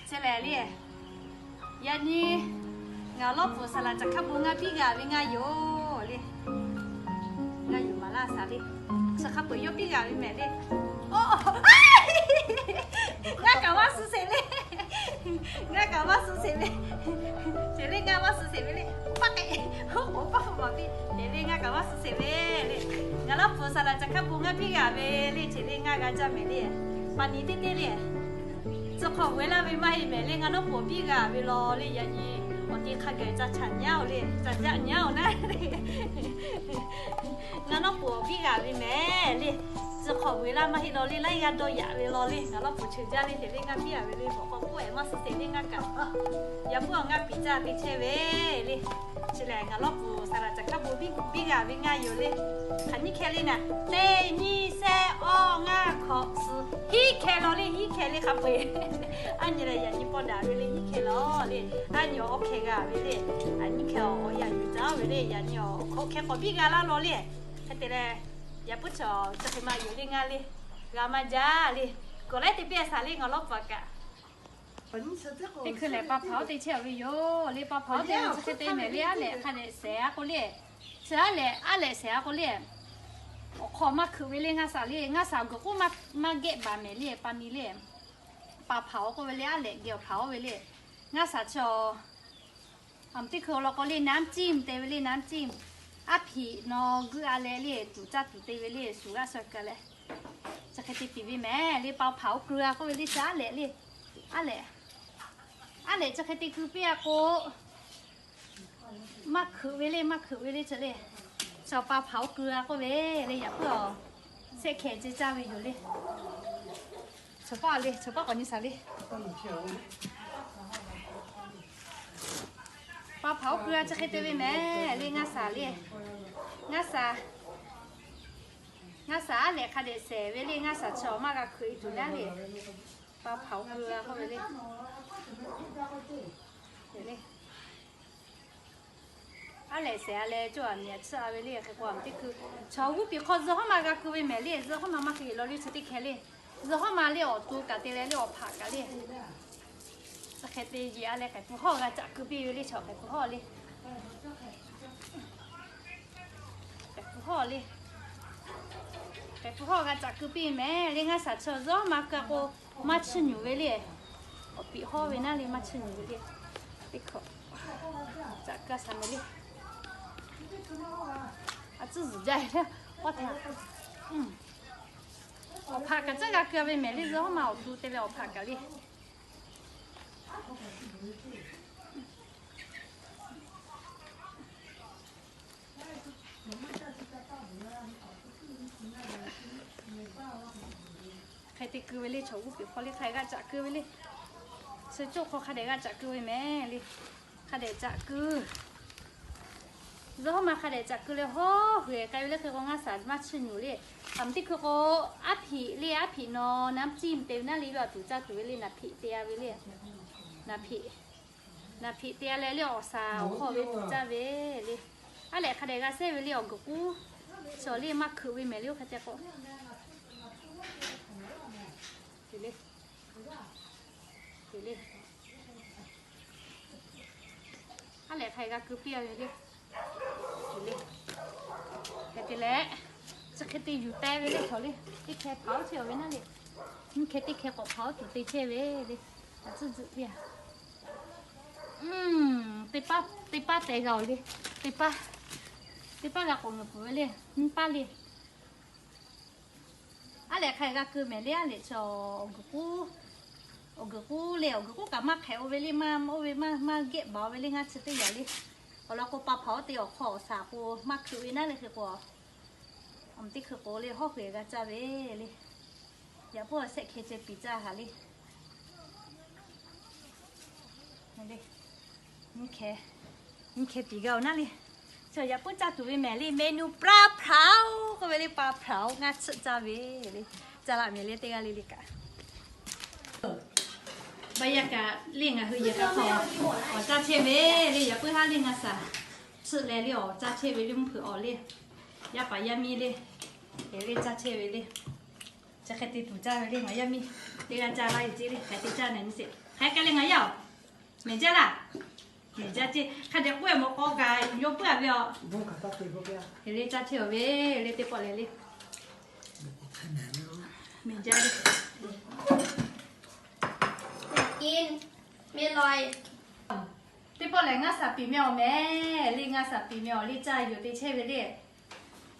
Chehˇ lehˬ le, yaꞈ nyi ngaˬ lawˇ pfuhˍ saˍ laˍ caˬ hkaˇ bon ngaˇ piˇ g'a ve ngaˇ yoˬ le. Ngaˇ yuˬ maˍ laˇ saˍ le. Chi hk'a peu-eˬ yawˇ piˇ g'a ve mehˍ le. Ngaˇ kaꞈ maˇ suh sheˍ le. Ngaˇ kaꞈ maˇ suh sheˍ ve. Ceˬ le ngaˇ maˇ suh sheˍ ve le. Paˆ k'e, oˉ k'oˍ paˆ hk'oˆ maˍ piˇ. Ceˬ le ngaˇ kaꞈ maˇ suh sheˍ ve le. Ngaˬ lawˇ pfuhˍ saˍ laˍ caˬ hkaˇ bon ngaˇ piˇ g'a ve le. Ceˬ le ngaˇ g'a jaˇ mehˍ le. Pa ni teˇ teˇ le. Tcuh hk'awꞈ vuiˬ laˇ ve maˇ heˆ mehˍ le. Ngaˇ nawˉ pfuhˍ awˬ piˇ g'a ve law le. Yaꞈ nyi awˬ te hk'a gaˬ ca chaꞈ nyaˉ-oˬ le, ca jaˆ nyaˉ-oˬ naˉ le. Ngaˇ nawˉ pfuhˍ awˬ piˇ g'a ve mehˍ le. Tcuh hk'awꞈ vuiˬ laˇ maˇ heˆ law le. Laiˉ g'aˇ dawˇ yaꞈ ve law le. Ngaˬ lawˇ pfuhˍ cheuˬ jaˇ le. Ceˬ le ngaˇ piˇ g'a ve le. Mawꞈ k'aw k'oˆ-e maˇ suh sheˍ le ngaˇ kaꞈ. Yaꞈ puiˉ awˬ ngaˇ piˍ caˇ te chehˇ ve le. Chi lehˬ ngaˬ lawˇ pfuhˍ saˍ laˍ caˬ hkaˇ bon biˇ g'a ve ngaˇ yoˬ le. Hk'aˬ nyiˇ hkeh le naˍ, teˇ nyiˇ shehˆ awˇ ngaˇ hkawꞈ suh hiˉ hkeh law le. Hiˉ hkeh le hk'a peu-eˬ. Aˉ nyi lehˬ yaꞈ nyi paw daꞈ ve le. Hiˉ hkeh law le. Aˉ nyi awˬ hkeh g'a ve le. Aˉ nyi hkeh awˬ yaꞈ yuˬ caˇ ve le. Yaꞈ nyi awˬ hkawꞈ hkeh k'awꞈ biˇ g'a laˇ law le. Hk'e te leh, yaꞈ puiˉ chaw chi hk'e ma yoˬ le ngaˇ le. G'a maˇ jaˇ le. K'awꞈ laiˉ te piˇ-a saˍ le ngaˬ lawˇ pfuhˍ kaꞈ. Teˇ hkui lehˬ pa hpaˍ-oˬ te chehˇ-a ve yoˬ le. Pa hpaˍ-oˬ te ve chi hk'e te mehˍ le. Aˉ lehꞈ hk'a dehꞈ shehˍ-a k'o le. Chi aˉ lehꞈ, aˉ lehꞈ shehˍ-a k'o le. Awˬ hk'aw maˇ hkeuꞈ ve le ngaˇ shaˍ le. Ngaˇ shaˍ geuꞈ k'oˆ maˇ gehˆ baˬ mehˍ le. Pa ni le. Pa hpaˍ-oˬ k'oˆ ve le. Aˉ lehꞈ geh awˬ hpaˍ-oˬ ve le. Ngaˇ shaˍ chi awˬ, aˬ mvuhˇ teˇ hkui awˬ lawn k'o le น้ำจิ้ม te ve le. น้ำจิ้ม aˉ hpiꞈ nawˬ g'uiˇ-a leh le, tuˬ caˇ tuˬ te ve le, shuˍ g'aˇ sha kaꞈ leh, chi hk'e te piˍ ve mehˍ le. Pa hpaˍ-oˬ keu-a k'oˆ ve le. Chi aˉ lehꞈ le. Aˉ lehꞈ, aˉ lehꞈ chi hk'e te keu piˇ-a k'o, maˇ hkeuꞈ ve le. Maˇ hkeuꞈ ve le. Chi le, chi pa hpaˍ-oˬ keu-a k'oˆ ve le. Yaꞈ puiˉ awˬ shehˆ hkeh ceh caˇ ve yoˬ le. Chaw paˆ le, chaw paˆ k'awꞈ nyi shaˍ le. Pa hpaˍ-oˬ keu-a chi hk'e te ve mehˍ le. Ngaˇ shaˍ le, ngaˇ shaˍ, ngaˇ shaˍ aˉ lehꞈ hk'a dehꞈ shehˍ ve le. Ngaˇ shaˍ chi awˬ maˇ g'a hkeuꞈ-e tuˬ naˉ le. Pa hpaˍ-oˬ keu-a k'oˆ ve le. Aˉ lehꞈ shehˍ-a leh cawˇ-a miˬ-a tsuhˇ-a ve le. Hk'e k'o aˬ mvuhˇ teˇ hkui chaw g'uˇ piˍ hk'aw zuhˆ hawˉ ma g'a keu ve mehˍ le. Zuhˆ hawˉ ma maˇ hk'e yeˬ law le. Chi teˇ hkeh le. Zuhˆ hawˉ ma le awˬ to kaꞈ te leh le awˬ hpaꞈ kaꞈ le. Chi hk'e te yeˬ-a leh k'ehˬ pfuhˍ hawˇ g'a caꞈ keu piˇ ve le. Chaw k'ehˬ pfuhˍ hawˇ le, k'ehˬ pfuhˍ hawˇ le, k'ehˬ pfuhˍ hawˇ g'a caꞈ keu piˇ mehˍ le. Ngaˇ shaˍ chi zuhˆ hawˉ ma keu-a k'o, maˇ chiˇ nyuˬ ve le. Awˬ piꞈ hawˇ ve naˉ le maˇ chiˇ nyuˬ ve le. Teˇ hkawꞈ caꞈ keu shaˍ mehˍ le. A tcuhˉ zuhˬ jaˇ-e le. Awˬ hpaꞈ kaꞈ tcuhˉ g'a keu ve mehˍ le. Zuhˆ hawˉ ma awˬ to te leh awˬ hpaꞈ kaꞈ le. Hk'e te keu ve le. Chaw g'uˇ piˍ hk'aw le hk'a dehꞈ g'a caꞈ keu ve le. Chi cawˇ hk'aw hk'a dehꞈ g'a caꞈ keu ve mehˍ le. Hk'a dehꞈ caꞈ keu. Zuhˆ hawˉ ma hk'a dehꞈ caꞈ keu leh hawˉ hui-e k'ai ve le. Hk'e k'o ngaˇ shaˍ maˇ chiˇ nyuˬ le. Aˬ mvuhˇ teˇ hkui k'o, aˉ hpiꞈ le, aˉ hpiꞈ nawˬ น้ำจิ้ม te ve naˉ le, yawˇ a tuˬ caˇ tuˬ ve le. Naˍ hpiꞈ te-a ve le. Naˍ hpiꞈ, naˍ hpiꞈ te-a leh le awˬ shaˍ awˬ hk'aw ve tuˬ caˇ ve le. Aˉ lehꞈ hk'a dehꞈ g'a shehˇ ve le. Awˬ g'uiˬ k'uˉ shawˍ le maˇ hkeuꞈ ve mehˍ le. Oˇ hk'e te k'o, le, le. Aˉ lehꞈ hk'a g'a keu piˇ-a ve le. Hk'e te leh, chi hk'e te yuˬ teh ve le. Chaw le, teˇ hkeh hpaˍ-oˬ chehˇ-a ve naˉ le. Nyiˇ hkeh teˇ hkeh k'awꞈ hpaˍ-oˬ tuˬ te chehˇ ve le. A tcuhˉ zuhˆ piˇ-a. Teˇ paˉ, teˇ paˉ teh g'a-oˬ le. Teˇ paˉ, teˇ paˉ g'a k'awꞈ ngaˬ pfuhˍ ve le. Nyiˇ paˉ le. Aˉ lehꞈ hk'a g'a keu mehˍ le. Aˉ lehꞈ chi awˬ g'uiˬ k'uˉ, awˬ g'uiˬ k'uˉ le. Awˬ g'uiˬ k'uˉ kaꞈ maˇ hpehꞈ-o ve le. Maˇ oˇ ve maˇ, maˇ gehˆ baˬ-o ve le. Ngaˇ chi teˇ yaꞈ le. Awˬ lawn k'o, pa hpaˍ-oˬ te awˬ hk'aw awˬ shaˍ k'o maˇ hkeuꞈ ve naˉ le. Hk'e k'o, aˬ mvuhˇ teˇ hkui k'o le hawˉ hui g'a caˇ ve le. Yaꞈ puiˉ awˬ shehˆ hkeh ceh piˍ caˇ haˍ le. Nyiˇ hkeh, nyiˇ hkeh piˍ g'a-oˬ naˉ le. Chaw yaꞈ puiˉ caˇ tuˬ ve mehˍ le. เมนูปลาเผา k'oˆ ve le. Pa hpaˍ-oˬ ngaˇ tsuhˆ caˇ ve le. Caˇ laˇ mehˍ le teˇ g'aˇ le le kaꞈ. Baˇ yaˇ kaꞈ le ngaˬ hui yehˬ k'a hk'aw awˬ caˇ chehˇ ve le. Yaꞈ puiˉ haˉ le ngaˇ shaˍ tsuhˆ leh le awˬ caˇ chehˇ ve le. Mvuhˇ hpeuꞈ awˬ le, yaˇ paˍ yaˇ miˇ le, le caˇ chehˇ ve le. Chi hk'e te tuˬ caˇ ve le. Ngaˬ yaˇ miˇ teˇ g'aˇ caˇ laˇ ve ceˇ le. Hk'e te caˇ na nyi sheˍ. Hk'e k'ai leh ngaˬ Mehˬ jaˇ laˇ. Mehˬ jaˇ ceˇ. Hk'a dehꞈ k'oˆ-e mawˬ k'aw gaˬ yawˇ puiˉ-a ve aˬ. Hk'e le caˇ chehˇ-aˬ ve le, teˇ pawˆ lehˬ le. Mehˬ jaˇ le. Teˇ pawˆ lehˬ ngaˇ shaˍ piˍ meh awˬ mehˬ le, ngaˇ shaˍ piˍ meh awˬ le, caˇ yuˬ te chehˇ ve le.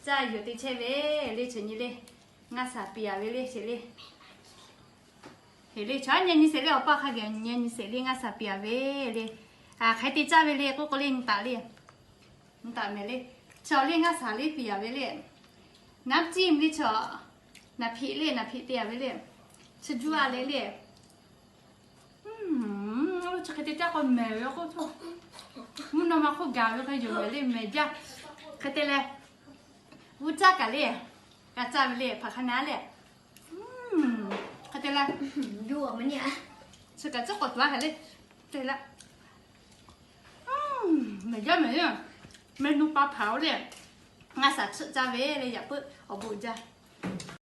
Caˇ yuˬ te chehˇ ve le, chi nyi le. Ngaˇ shaˍ piˍ-a ve le, sheˍ le. Heˍ le, chaw nyi nyi sheˍ le, awˬ pa hk'a geh nyi nyi sheˍ le, ngaˇ shaˍ piˍ-a ve le. Hk'aˬ hk'e te caˇ ve le k'oˆ k'o le, nyi taˍ le. Nyi taˍ mehˬ le. Chaw le ngaˇ shaˍ le piˍ-a ve le. Naˉ tiˇ mvuh le chaw. Naˍ hpeꞈ le, naˍ hpeꞈ te-a ve le. Chi juˇ-a le le. Chi hk'e te caˇ k'o mehˬ ve k'oˆ htawˇ, mvuhˇ naw ma hk'oˆ gaˬ ve hk'e yoˬ mehˬ le, mehˬ jaˇ. Hk'e te leh, g'uˇ caˇ kaꞈ le, g'a caˇ ve le, hpaˍ hk'a na le. Hk'e te leh, yuˬ-a ma nyi-a. Chi kaꞈ tcuhˉ k'awꞈ tuˬ-a hk'e le. Te leh, mehˬ jaˇ mehˬ le. Mehˬ nuˇ pa hpaˍ-oˬ le. Ngaˇ shaˍ tsuhˆ caˇ ve le, yaꞈ puiˉ awˬ bon jaˇ.